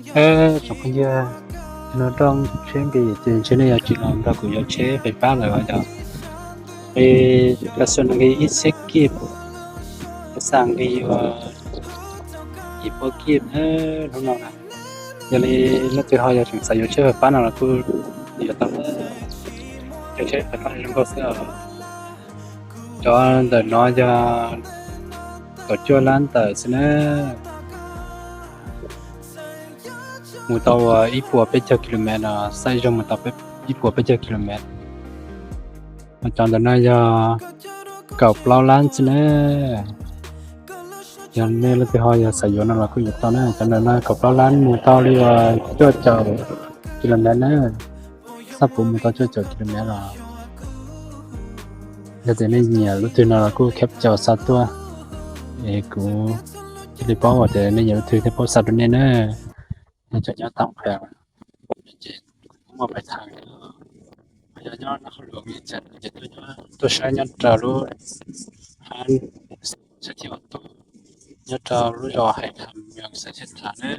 Tsoom phooj ywg, no rooj tsheb nqis ces ntshe nej yuav tsis los nrog kuv yuav tsheb fais fab lawm os. Nqis, lawv xav nqis ib txhiab kib, lawv xav nqis yim pua kib hnub no na. Yog li leej twg ho yog tseem xav yuav tsheb fais fab no los kuj yuav tau. Cov tsheb fais fab zoo nkauj xwb os. Cov ntawm no yog kaum cuaj lab ntawm xwb na. Mus tau ib puas peb caug kilomev no, xaib zoo mus tau ib puas peb caug kilomev. Cov ntawm no yog kaum plaub lab xwb na. Yog nej leej twg ho yog xav yuav no los kuj yuav tau na. Cov ntawm no kaum plaub lab mus tau li cuaj caum kilomev na. Xab puv mus tau cuaj caum kilomev los. Yog tias nej nyiam lub twg no los kuj khab caus xa tuaj, es kuv thiaj li paub, tias nej nyiam lub twg thiaj paub xa rau nej na. Yog cov nyob tau qhia, ces kuv muaj pais thav, yog nyob hauv luam ces tuaj saib nyob rau lub hab xab thib ob tug, nyob rau lub zos Hais Tham Mees xav thiaj tham na.